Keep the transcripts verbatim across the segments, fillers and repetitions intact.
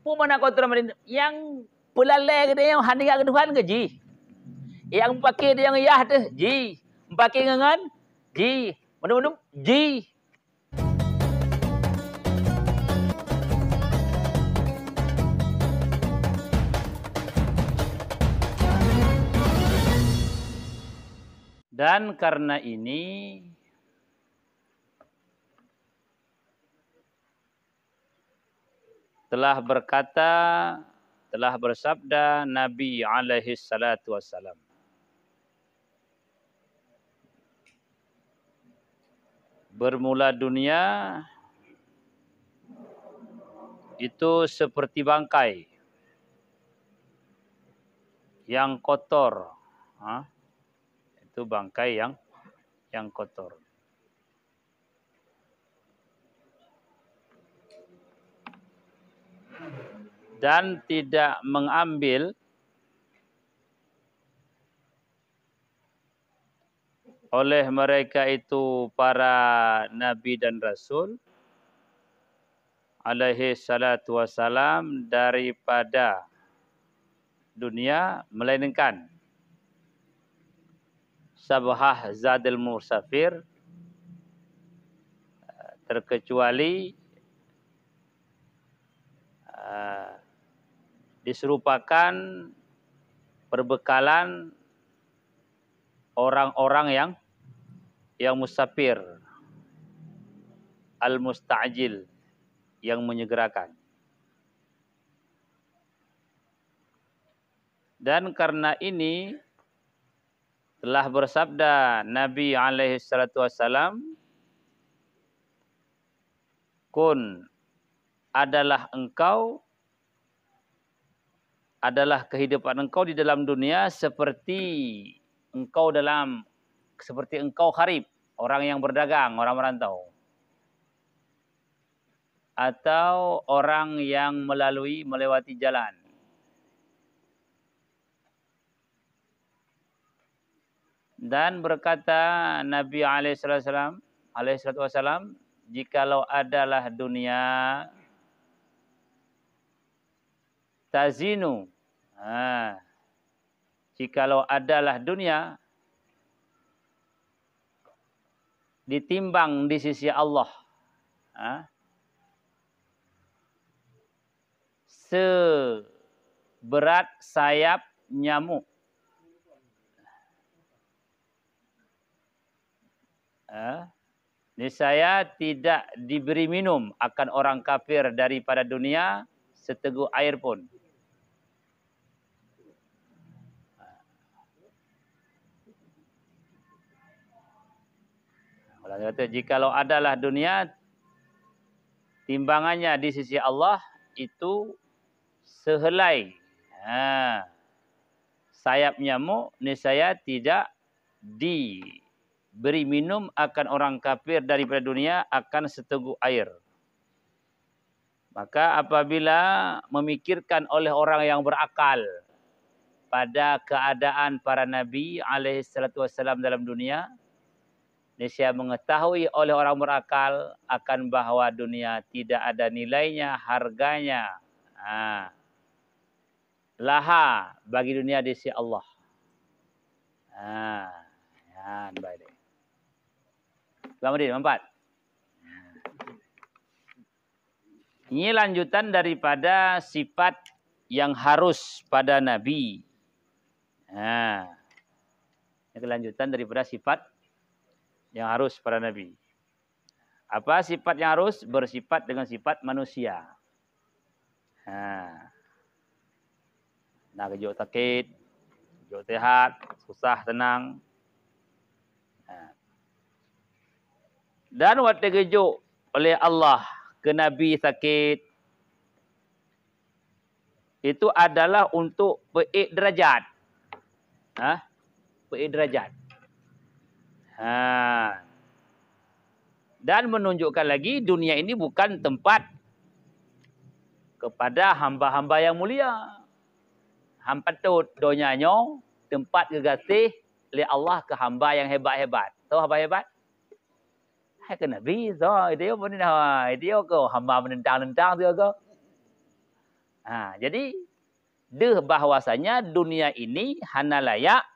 Peue makna kotor mandum? Nyang peulalé geutanyoe hana ingat keu Tuhan keu jih. Nyang meupaké tanyoe yah teuh jih. Meupaké ngon, ngon jih. Mandum-mandum jih. Dan karena ini telah berkata, telah bersabda Nabi alaihi salatu wassalam, "Bermula dunia itu seperti bangkai yang kotor." Ha? Itu bangkai yang, yang kotor. Dan tidak mengambil oleh mereka itu para nabi dan rasul, alaihi salatu wassalam, daripada dunia, melainkan sabhah zadil musafir, terkecuali, eh, diserupakan perbekalan orang-orang yang, yang musafir, al-musta'jil, yang menyegerakan. Dan karena ini telah bersabda Nabi alaihi salatu wassalam, "Kun, adalah engkau, adalah kehidupan engkau di dalam dunia seperti engkau dalam, seperti engkau gharib, orang yang berdagang, orang merantau, atau orang yang melalui, melewati jalan." Dan berkata Nabi alaihi salatu wasalam, alaihi salatu wasalam, "Jikalau adalah dunia, tazinu." Ha. Jikalau adalah dunia ditimbang di sisi Allah, ha, seberat sayap nyamuk. Eh, niscaya tidak diberi minum akan orang kafir daripada dunia seteguk air pun. Ulang kata, jikalau adalah dunia timbangannya di sisi Allah itu sehelai, ha, sayap nyamuk, niscaya tidak diberi minum akan orang kafir daripada dunia akan seteguk air. Maka apabila memikirkan oleh orang yang berakal pada keadaan para nabi alaihi salatu wassalam dalam dunia, niscaya mengetahui oleh orang berakal akan bahwa dunia tidak ada nilainya, harganya. Ha. Laha bagi dunia di sisi Allah. Ha. Nyan baik deh. Bang Udin, empat. Ini lanjutan daripada sifat yang harus pada Nabi. Ha. Ini kelanjutan daripada sifat yang harus pada Nabi. Apa sifat yang harus? Bersifat dengan sifat manusia. Ha. Nah, geujok sakét, geujok sehat, susah, senang. Ha. Dan watée geujok oleh Allah keu Nabi sakét, itu adalah untuk peuék derajat. Ha? Peuék derajat. Ha. Dan menunjukkan lagi, dunia ini bukan tempat kepada hamba-hamba yang mulia. Han patôt donya nyoe tempat geugaséh lé Allah keu hamba nyang hebat-hebat. Soe hamba hebat? Hai keu Nabi, soe? Idéh peue na? Idéh keu hamba meuneuntang-neuntang sigoe. Ha, jadi deuh bahwasanya dunia ini hana layak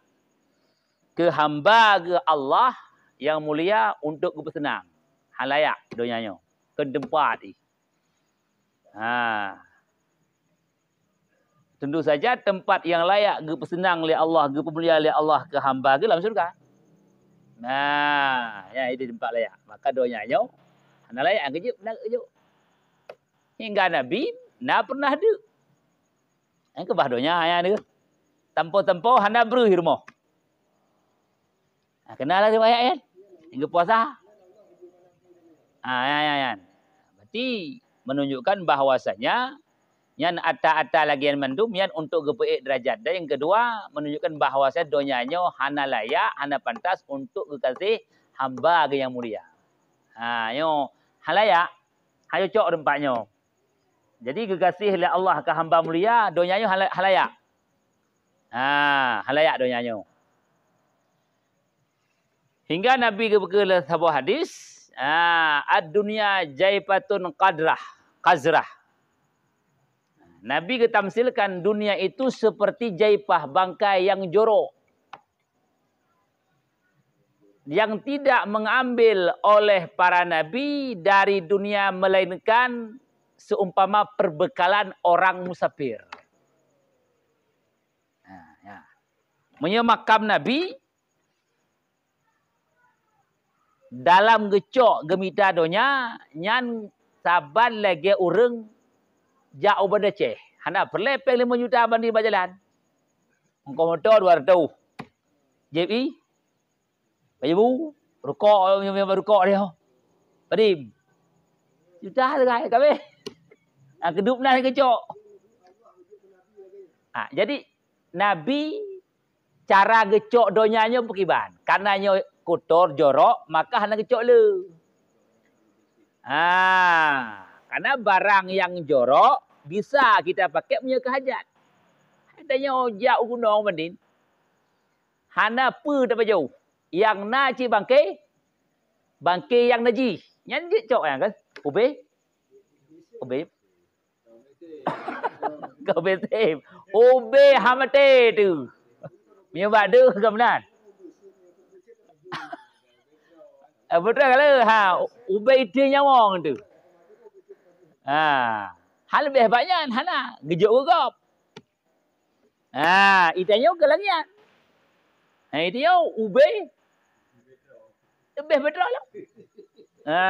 keu hamba geuh Allah nyang mulia untuk geupeuseunang. Hana layak donya nyoe keu teumpat jih. Ha. Tentu saja teumpat nyang layak geupeuseunang lé Allah, geupeumulia lé Allah keu hamba geuh lam syeuruga. Nah, nyan itu teumpat layak. Maka donya nyoe hana layak geujok, hana geujok. Hingga Nabi na pernah deuk. Nyang keubah donya nyan deuh. Tampo-tampo hana breuh rumoh. Ha, keunalah riwayat nyan. Nyang geupuasa. Ha, nyan, nyan, nyan. Berarti menunjukkan bahwasanya nyan ata-ata lagèe nyan mandum nyan untuk geupeuék derajat. Dan yang kedua, menunjukkan bahwasanya donya nyoe hana layak, hana pantas untuk geugaséh hamba geuh nyang mulia. Ha, nyoe hana layak, hana cocok teumpat nyoe. Jadi geugaséh lé Allah keu hamba mulia, donya nyoe hana, hana layak. Ha, hana layak donya nyoe. Hingga Nabi geupeugah lé saboh hadis, ha, "Ad-dunya jaifatun qadrah, qazrah." Nabi geutamsilkan dunia itu seperti jaifah, bangkai yang jorok, yang tidak mengambil oleh para nabi dari dunia melainkan seumpama perbekalan orang musafir. Ha, ya. Meunyoe makam Nabi dalam geucok geumita donya, nyan saban lagèe ureueng jak u Banda Aceh. Hana peureulèe pèng limong juta banding bak jalan. Ongkos moto dua ratus. Jép ie, bak jibu, rukok, rukok dia. Padum? Juta sagai, ka abéh. Ah, keudup na geucok. Ah, jadi Nabi cara geucok donya nyoe pakriban? Karena nyoe kotor, jorok, maka hana geucok le. Ha, karena barang yang jorok bisa kita pakai meunyoe keu hajat. Tanyoe jak u gunong banding, hana peue tapajoh. Nyang na cit bangke, bangke nyang najih. Nyan jicok nyan kan? Ubé? Ubé? Ka ubé tem. Ubé ha maté tu. Meunyoe bak deuh ka meunan. Eh, beutôi ka le? Ha, ubé ité nyawöng tu. Ha. Hal leubeh bak nyan hana geujok geugob. Ha, itanyoe keu lagèe nyan. Ha, itanyoe ubé leubeh beutôi lom. Ha,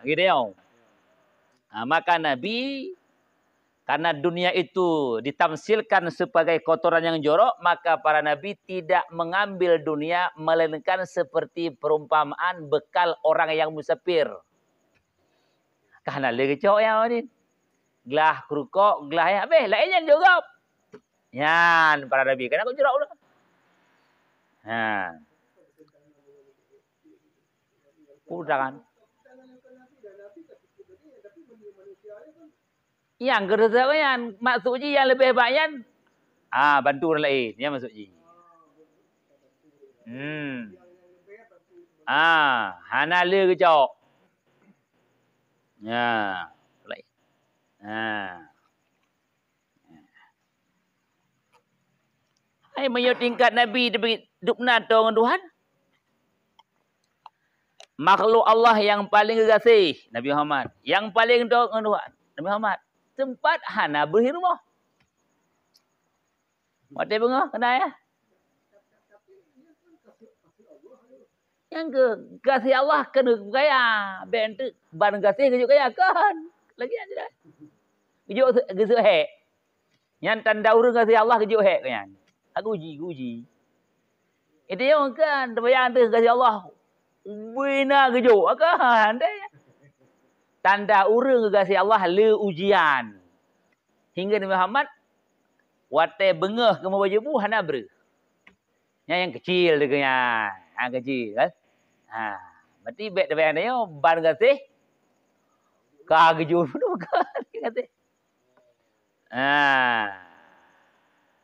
gitu ya. Ha, maka Nabi, karena dunia itu ditamsilkan sebagai kotoran yang jorok, maka para nabi tidak mengambil dunia melainkan seperti perumpamaan bekal orang yang musafir. Ka hana lé geucok nyan, Wadin. Glah keurukok, glah nyan habéh, laén nyan jok gob. Nyan para nabi, kana kok jurok udah. Ha. Udah kan. Nyang keureusak nyan, maksud jih nyang leubeh bak nyan, ah, bantu ureueng laén, nyan maksud jih. Hmm. Ah, hana lé geucok. Nya, laén. Ha. Hai, meunyoe tingkat Nabi deubi-, dubna toe ngon Tuhan, makhluk Allah nyang paleng geugaséh, Nabi Muhammad. Nyang paleng toe ngon Tuhan, Nabi Muhammad. Teumpat hana beuhi rumoh. Watèe beungoh keunan, ya. Nyang keu gaséh Allah keuneuk kaya, bèk enteuk ban gaséh geujok kaya, kon. Lagèe nyan cit. Geujok, geujok hék. Nyan tanda ureueng gaséh Allah geujok hék nyan. Ka geuji, geuji. Itu nyang kan, teubayang teuh gaséh Allah. Bina geujok, kan. Tanda ureueng gaséh Allah le ujian. Hingga Nabi Muhammad, watèe beungoh keu meubajeue bu hana breuh. Nyan nyang keucil teuh nyan, nyang keucil kan. Ha, berarti bèk teubayang tanyoe ban gaséh ka geujok bukan gaséh. Ha.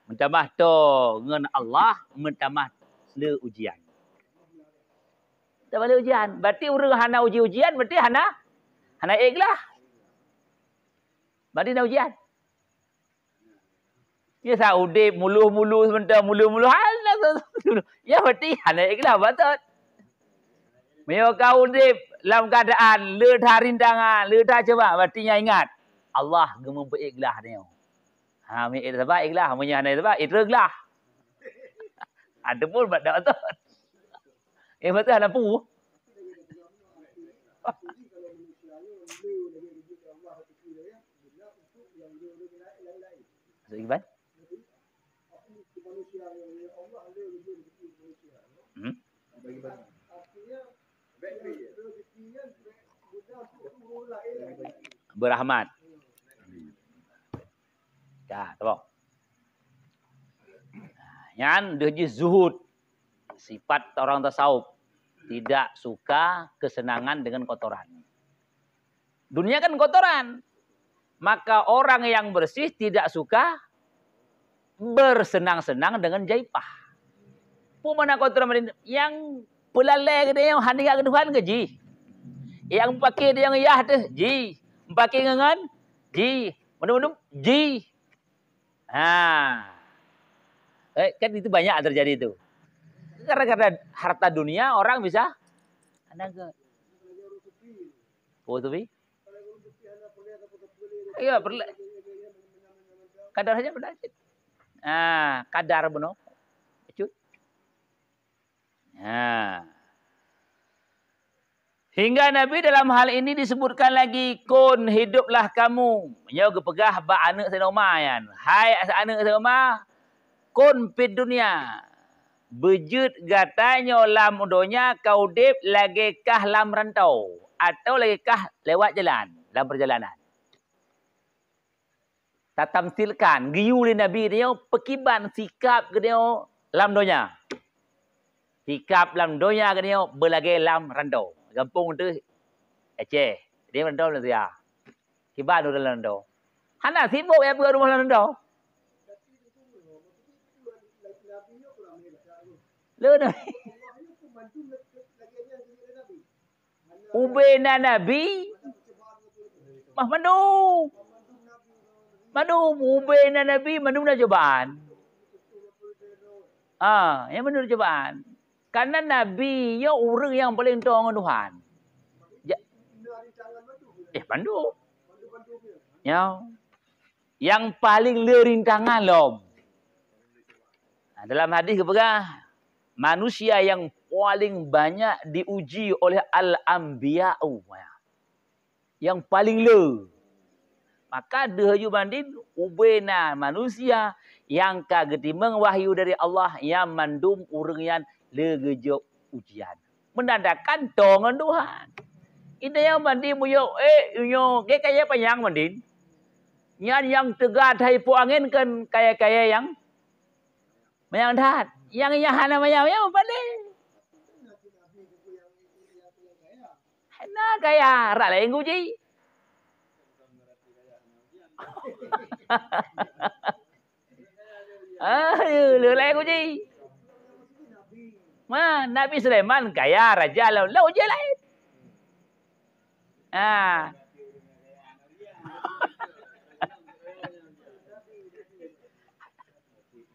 Meutamah toe ngon Allah, meutamah le ujian. Meutamah le ujian. Berarti ureueng hana uji-ujian, berarti hana, hana ikhlas. Berarti na ujian. Nyoe sa udeb muluh-muluh seumeuntong, muluh-muluh hana. Ya berarti hana ikhlas batot. Meunyoe ka udeb lam keuadaan le that rintangan, le that cobaan, berarti nyan ingat, Allah geumeupeuikhlas nyoe. Ha, meunyoe sabab ikhlas, meunyoe hana sabab, ikhlas. Ada pun bak doktor. Eh, betul hana pu. Maksud Iban? Hmm? Berahmat. Dah, tengok. Nyan deuh jih zuhud. Sifat orang tasawuf tidak suka kesenangan dengan kotoran. Dunia kan kotoran. Maka orang yang bersih tidak suka bersenang-senang dengan jaipah. Peue makna kotoran? Nyang peulalé geutanyoe hana ingat keu Tuhan keu jih. Nyang paké geutanyoe yah teuh jih. Paké ngon jih. Mandum-mandum jih. Ha. Eh, kan itu banyak terjadi itu. Gara-gara harta dunia orang bisa, oh, tapi iya, perlu kadar saja perlu. Ah, kadar benar. Cut. Ha. Hingga Nabi dalam hal ini disebutkan lagi, "Kun, hiduplah kamu." Nyoe geupeugah bak aneuëk Saidina Umar nyan, "Hai aneuëk Saidina Umar, kun fid dunya, beujeuet gata nyoe lam donya ka udeb lagée kah lam rantau, atau lagée kah lewat jalan, lam perjalanan." Tatamsilkan, geuyue lé Nabi nyoe peukiban sikap geutanyoe lam donya. Sikap lam donya geutanyoe beulagée lam rantau. Gampông teuh Aceh, di rantau Malaysia. Kiban ureuëng lam rantau. Hana sibok ya beurumah lam rantau. Le Nabi. Ubena Nabi, mah mandum. Mandum, ubena Nabi, mandum na cobaan. Ah, nyang mandum cobaan. Karena Nabi nyoe ureuëng nyang paleng toe ngon Tuhan. Ja-, eh, mandum. Nyoe. Nyang paleng le rintangan lom. Nah, dalam hadis geupeugah, manusia yang paling banyak diuji oleh al-anbiya'u. Yang paling le. Maka deuh ju banding ubena manusia nyang ka geutimong wahyu dari Allah, nyang mandum ureuëng nyan le geujok ujian. Menandakan toe ngon Tuhan. Indai nyang banding muyok, eh, nyoe, gét kayée panyang banding. Nyan nyang teuga that ipo angén kan kayée-kayée nyang manyang that. Nyang, nyang hana manyang, manyang padé. Hana kaya, rak laén guji. Ah, le laén uji. Ma, Nabi Sulaiman kaya raja lam, lam ujian laén. Ah.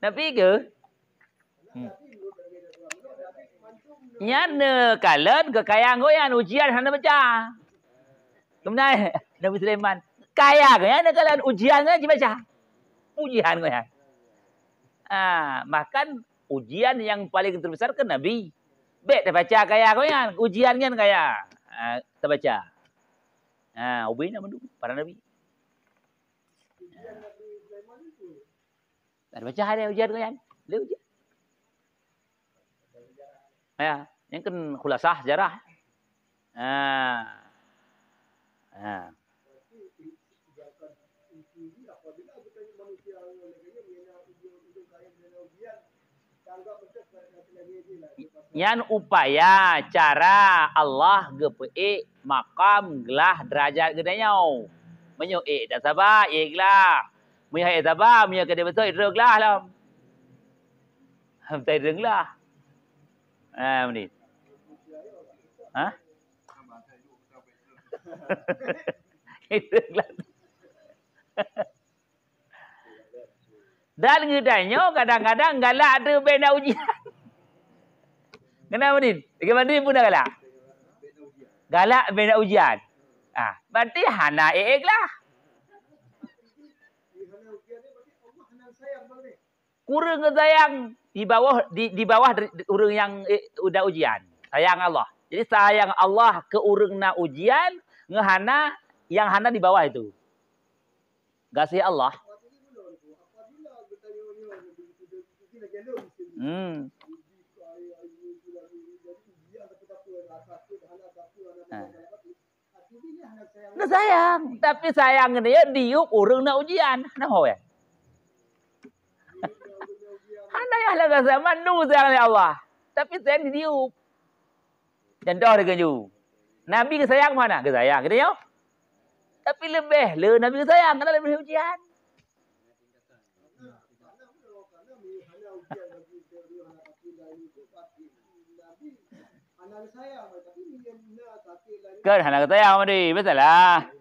Nabi ke? Hmm. Nyan neukalon keu kaya gobnyan ujian hana baca. Kemudian Nabi Sulaiman, kaya gobnyan neukalon ujian gobnyan jibaca. Ujian gobnyan. Ah, bahkan ujian yang paling terbesar ke Nabi. Bék tabaca kaya gobnyan, ujian nyan kaya. Ah, tabaca. Ah, ubena mandum para nabi. Tabaca ada ujian gobnyan. Ada ujian. Ya, nyan kan khulasah sejarah. Ha. Ha. Nyan upaya cara Allah geupeuék makam glah deurajat geutanyoe. Meunyoe ék tasaba, ék glah. Meunyoe hana saba, meunyoe ka dibeutôi, droe glah lom. Hana droe glah. Ah, meunan. Hah? Droe glah. Dan geutanyoe kadang-kadang galak ateueh bèk na ujian. Kenapa, Din? Bagaimana, Din, pun dah galak? Galak bèk na ujian. Ah, berarti hana ék-ék lah. Kureueng geusayang di bawah, di, di bawah dari ureueng nyang, eh, na ujian. Sayang Allah. Jadi, sayang Allah keu ureueng na ujian, ngon hana, nyang hana di bawah itu. Gaséh Allah. Hmm. Ha. Geusayang, tapi sayang geutanyoe diyueb ureueng na ujian. Nah, ho, ya. Hana yah lagèe zaman nu sayang lé Allah, tapi sayang diyueb. Contoh lagèe nyoe. Nabi geusayang mana? Geusayang, geutanyoe. Tapi leubeh le Nabi geusayang, karena leubeh ujian. Kan hana geusayang, Madi. Biasalah.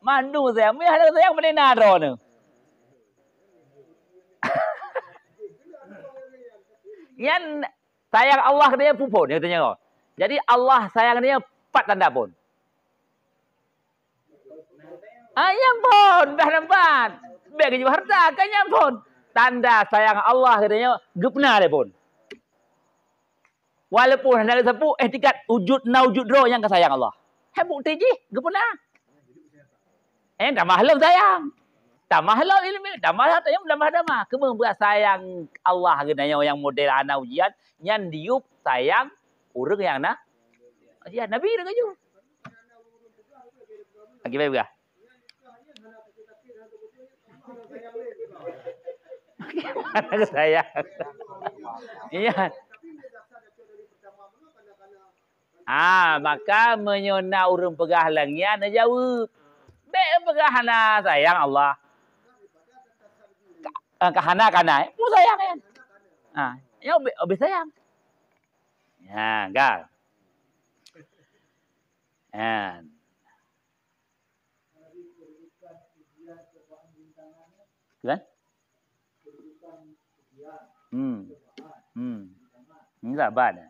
Mandum sayang. Meuhana geusayang, Madi, na droeneuh. Nyan sayang Allah keu geutanyoe peue phon, ya, geutanyoe. Jadi, Allah sayang geutanyoe pat tanda phon. Ah, nyan phon, bah nampat. Bèk geujok hareuta, ka nyan phon. Tanda sayang Allah geutanyoe geupeuna lé phon. Walaupun hana geusapeue, eh, tingkat wujud na wujud droe nyang ka sayang Allah. Hai bukti jih, geupeuna. Eh, tamah lom sayang. Tamah lom ileumèe, tamah lom sayang, tamah, tamah. Keumeung beuh sayang Allah geutanyoe nyang model hana ujian, nyan diyueb sayang ureueng nyang na ujian. Nabi lagèe nyoe. Lagi baik peugah. Hana geusayang. Iya. Ah, maka meunyoe na ureueng peugah lagèe nyan, neujaweueb. Bèk peugah hana sayang Allah. Ka, ka hana, ka na. Peue sayang nyan? Ah, nyoe bèk, bèk sayang. Ya, kan? Kan? Hmm. Hmm. Enggak bad.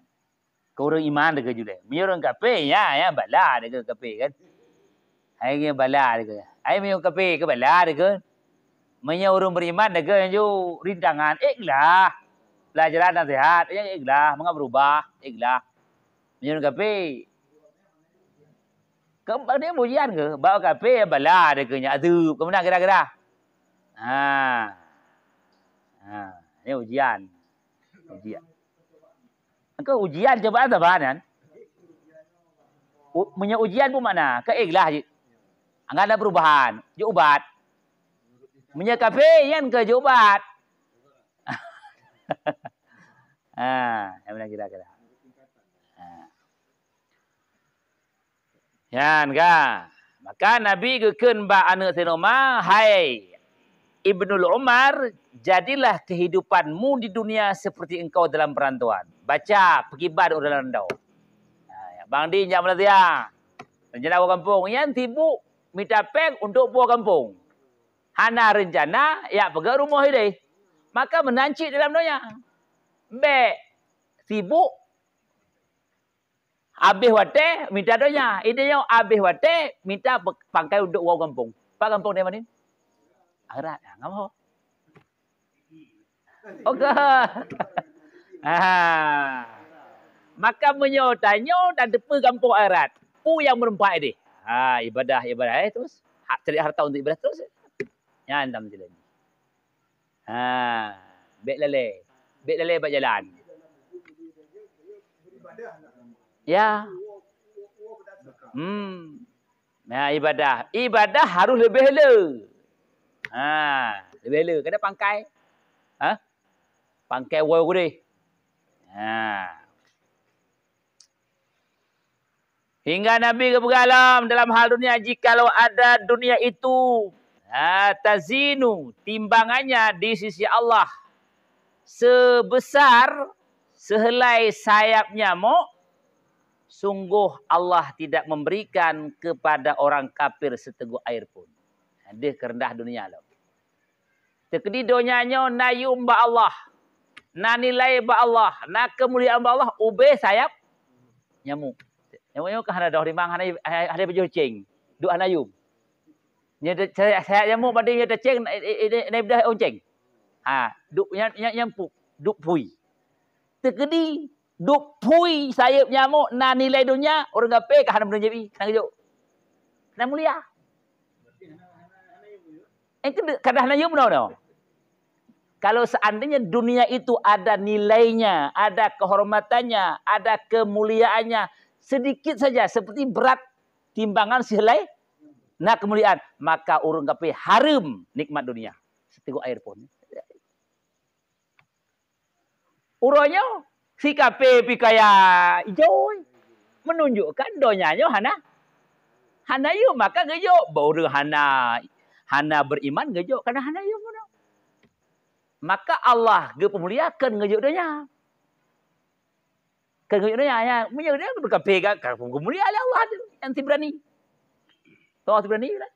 Keu ureueng iman deungon judeh. Meunyoe ureueng kafé, ya, ya, bala deungon kafé, kan. Hai nyan bala deungon. Hai meunyoe kafé, keu bala deungon. Meunyoe ureueng beriman deungon ju rintangan, ikhlas. Pelajaran nasihat, ya, ikhlas, mangat berubah, ikhlas. Meunyoe ureueng kafé, Keu bak dia ujian ke? Bak kafé bala dia keu nyan azeub, keu meunan kira-kira. Ha. Ha, ni ujian. Ujian. Engkau ujian cobaan saban kan? U-, meunyoe ujian pun makna, keu ikhlas jih. Angkat ada perubahan, jeuet ubat. Meunyoe kafé, nyan keu jeuet ubat. Ha, nyang meunan kira-kira. Ha. Nyan ka. Maka Nabi geukheun bak aneuk Saidina Umar, "Hai Ibnul Umar, jadilah kehidupanmu di dunia seperti engkau dalam perantauan." Baca, peukiban ureueng dalam rantau. Ha, Bang Din jak Malaysia. Rencana woe gampông. Nyan sibuk mita péng untuk puwoe gampông. Hana rencana jak peugöt rumoh idéh. Maka meunan cit dalam donya. Bèk sibuk Habéh watèe mita donya, idéh nyoe habéh watèe mita pe-, pangkai untuk woe gampông. Pat gampông di Madin? Akhirat. Ha, ngamho. Oke. Ha. Maka meunyoe tanyoe tateupeue gampông akhirat, peue nyang meureumpah idéh? Ha, ibadah, ibadah, eh, terus. Ha, cari harta untuk ibadah terus. Nyan tam jalan. Ha, bèk lalè. Bèk lalè bak jalan. Ya. Hmm. Nah, ibadah. Ibadah harus leubeh le. Ha, leubeh le. Kada pangkai. Ha? Pangkai woe gudeh. Ha. Hingga Nabi geupeugah lom dalam hal dunia, "Jikalau ada dunia itu, ha, tazinu, timbangannya di sisi Allah sebesar sehelai sayap nyamok, sungguh Allah tidak memberikan kepada orang kafir seteguk air pun." Hadih keureundah dunia lom. Jadi donya nyoe na yum bak Allah, na nilai bak Allah, na keumuliaan bak Allah, ubé sayap nyamuk. Nyamuk nyoe ka hana doh rimang, hana, hana, hana pajoh ceng. Duek hana yum. Nyoe sayap, sayap nyamuk banding nyoe taceng, eh, eh, eh, na ibadah onceng. Ha, duek nyan, nyan, nyan pu-, duek phui. Teukeudi duek phui sayeup nyamok na nilai donya, ureuëng kafé ka hana meunan jibi, hana geujok. Hana mulia. Eh, keude-, ka hana yum bunoe. Kalau seandainya dunia itu ada nilainya, ada kehormatannya, ada kemuliaannya, sedikit saja seperti berat timbangan sihelai na kemuliaan, maka ureuëng kafé hareuem nikmat dunia. Siteugok air pun. Uroe nyoe, si kafé pih kaya ijo, menunjukkan donya nyoe hana, hana yum, maka geujok. Bak ureuëng hana, hana beriman geujok, karena hana yum bunoe. Maka Allah geupeumuliakan geujok donya. Keu geujok donya, ya, meunyoe dia kafé ka, ka geumulia lé Allah tu, nyang si berani. Toh si berani lah.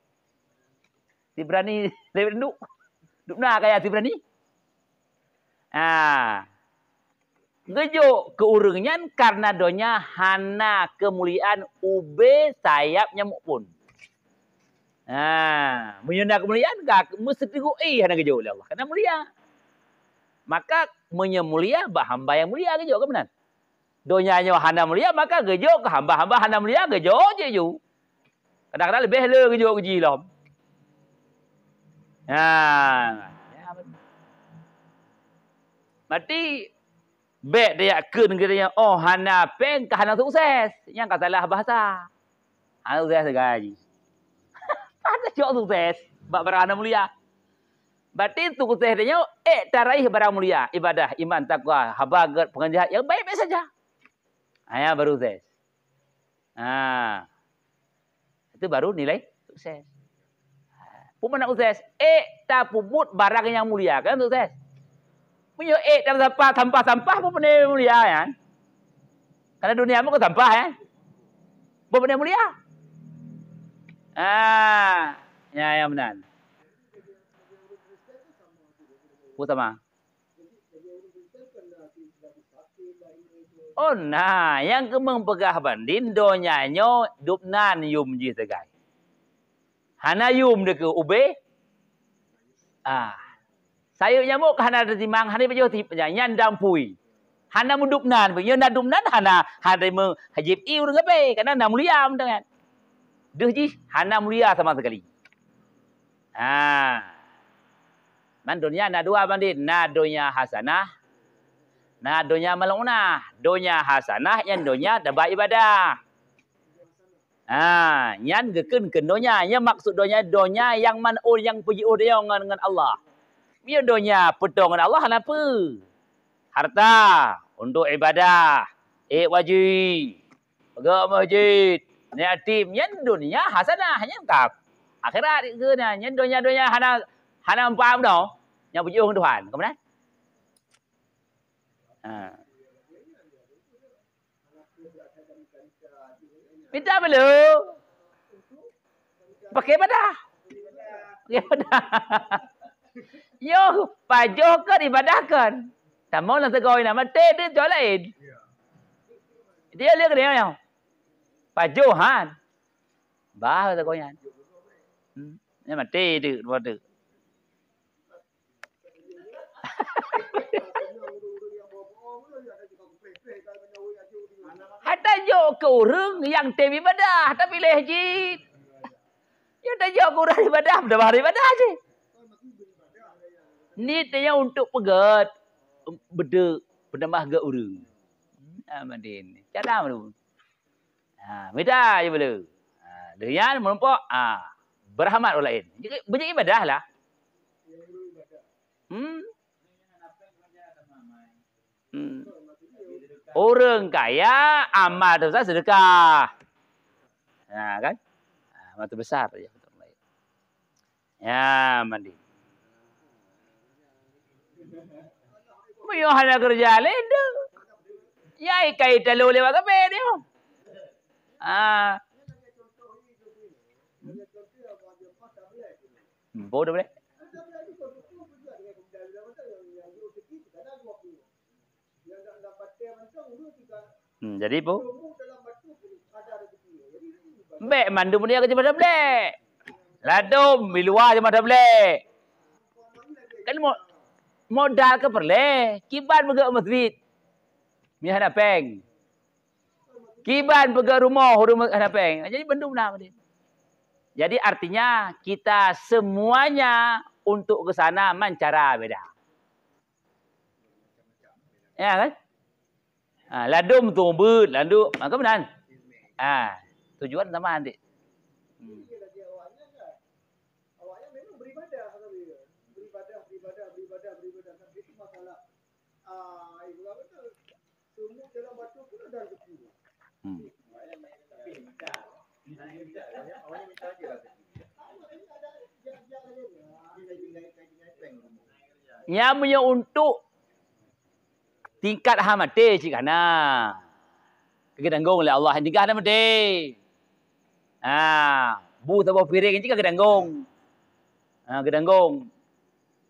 Si berani lewat nduk. Duk na kaya si berani. Ah. Geujok keu ureuëng nyan karena donya hana keumuliaan ubé sayap nyamuk pun. Ha, meunyoe na keumuliaan, ka meuseutigo éh hana geujok lé Allah. Karena mulia. Maka meunyoe mulia, bak hamba nyang mulia geujok, kan meunan? Donya nyoe hana mulia, maka geujok keu hamba-hamba hana mulia, geujok jih ju. Kadang-kadang leubeh le geujok keu jih lom. Ha. Berarti bék tayakin geutanyoe, oh, hana péng ka hana sukses. Nyang ka salah bahasa. Hana sukses sagai jih. Hana jok sukses bak barang hana mulia. Berarti sukses tanyoe ék taraih barang mulia, ibadah, iman, takwa, haba gét, peungajaran nyang baik-baik saja. Ha, nyan baru sukses. Ha. Itu baru nilai sukses. Peue makna sukses? Ék tapeubuet barang nyang mulia, kan sukses. Meunyoe ék tasampah, sampah-sampah, peue makna mulia nyan? Karena dunia meukeue sampah, eh? Peue makna mulia? Ah, nyan nyang meunan. Peue sama? Oh na, nyang keumeung peugah banding donya nyoe dum nan yum jih sagai. Hana yum dikeue ubé. Ah. Sayeup nyamok ka hana teutimang, hana pajoh ti-, nyan dam pui. Hana meudup nan, nyoe na dum nan hana, hana meuhajéb ié ureuëng kafé, karena na mulia mantong nyan. Deuh jih hana mulia sama sekali. Ha. Man donya na dua banding, na donya hasanah, na donya mal'unah. Donya hasanah nyan donya tabah ibadah. Ha, nyan geukheun keu donya. Nyan maksud donya, donya nyang mal'un nyang peujiôh deungon ngon Allah. Meunyoe donya peutong ngon Allah hana peue. Harta untuk ibadah, ék wajéb, peugöt masjid, niat tim, nyan donya hasanah, nyan ka akhirat keu nyan. Nyan donya-donya hana, hana manfaat bunoe, nyang peujiôh ngon Tuhan. Ka meunan? Ha. Mita beuleue. Pakai ibadah. Pakai ibadah. Yoh, pajoh kon ibadah kon. Tamong lam sagoe na maté tu cok laén. Dia lihat dia yang pajoh han. Bah sagoe nyan. Hmm. Nyan maté tu, dua tu. Hana jok keu ureuëng nyang tem ibadah, tapi lé jih. Nyang tajok keu ureuëng ibadah, peutamah ibadah jih. Niet nyan untuk peugöt, beudeuek, peutamah gét ureuëng. Ah, madin. Cara meunurot. Ha, mita je beuleue. Ha, deuh nyan meurumpok, ha, beurahmat ureuëng laén. Jadi, beujeuet ibadah lah. Hmm. Hmm. Ureuëng kaya, amal dosa, sedekah. Ha, kan? Ha, amal tu besar ya. Ya, mandi. Meunyoe hana keureuja laén tu. Ya, ikai talo lewat kape dia. Ah. Hmm, bodoh boleh. Hmm, jadi pu? Bèk mandum dia keuceumah tablek. Ladôm, di luwa cuma tablek. Kan mo-, modal ka peureulèe, kiban peugöt masjid. Meuhana péng. Kiban peugöt rumoh, rumoh hana péng. Jadi bandum na. Jadi artinya kita semuanya untuk ke sana man cara beda. Ya kan? Ha, ladôm tu beut, ladôm, maka meunan. Ha, tujuan sama nanti. Hmm. Hmm. Nyan meunyoe untuk tingkat hamaté cit kana. Ka geutanggong lé Allah, tingkat hana maté. Ha, bu saboh piréng cit ka geutanggong. Ha, geutanggong.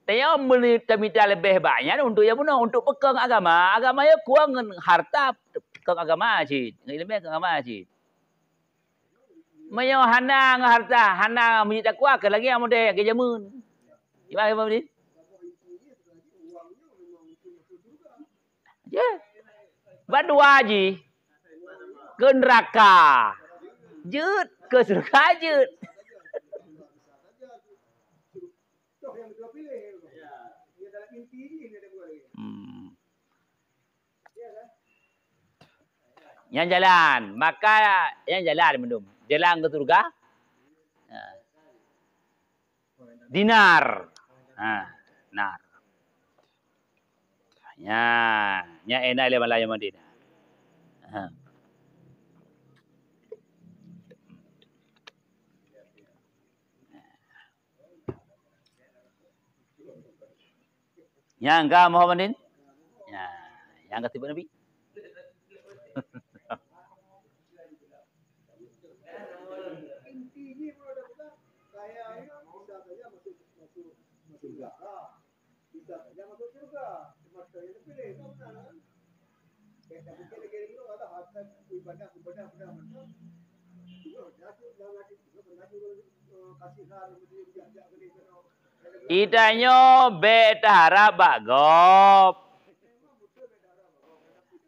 Tanyoe meunyoe tamita leubeh banyak untuk nyang bunoe, untuk peukong agama. Agama nyoe kuang ngon harta peukong agama cit, ngon ileumèe peukong agama cit. Meunyoe hana ngon harta, hana meujidak takwa, keu lagèe model lagèe jameun. Gimana, gimana tadi? Ya. Ban dua jih. Keu neuraka jeuet, keu syeuruga jeuet. Hmm. Nyan jalan, maka nyan jalan mandum. Jalan keu syeuruga. Ha. Dinar. Ha, dinar. Nyan, nyan ék na lé Malayu Madinah. Ha. Nyang ka Muhammadin? Ya, nyang ka sifeut Nabi. Geutanyoe bèk taharab bak gob.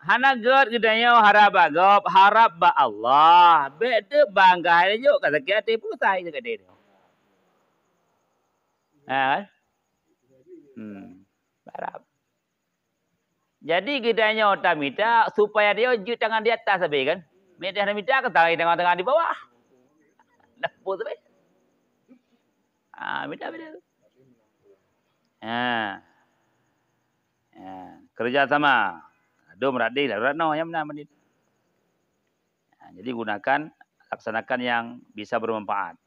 Hana gèt geutanyoe harab bak gob, harab bak Allah. Bèk teubangga hai jok ka sakét até pusai sakét até nyoe. Ha, kan? Hmm. Harab. Jadi geutanyoe tamita supaya dia jeuet tangan di atas sabe kan. Mita hana mita ka tangan di tengah-tengah di bawah. Dah pun sabe. Ha, mita beda. Ha. Ha, kerja sama. Dum radi darurat noh nyang meunan bandit. Ha, jadi gunakan, laksanakan yang bisa bermanfaat.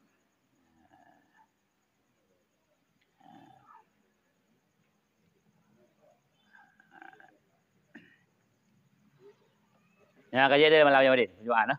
Nyang ka jeuet deh malam nyoe deh, Jumaat nah.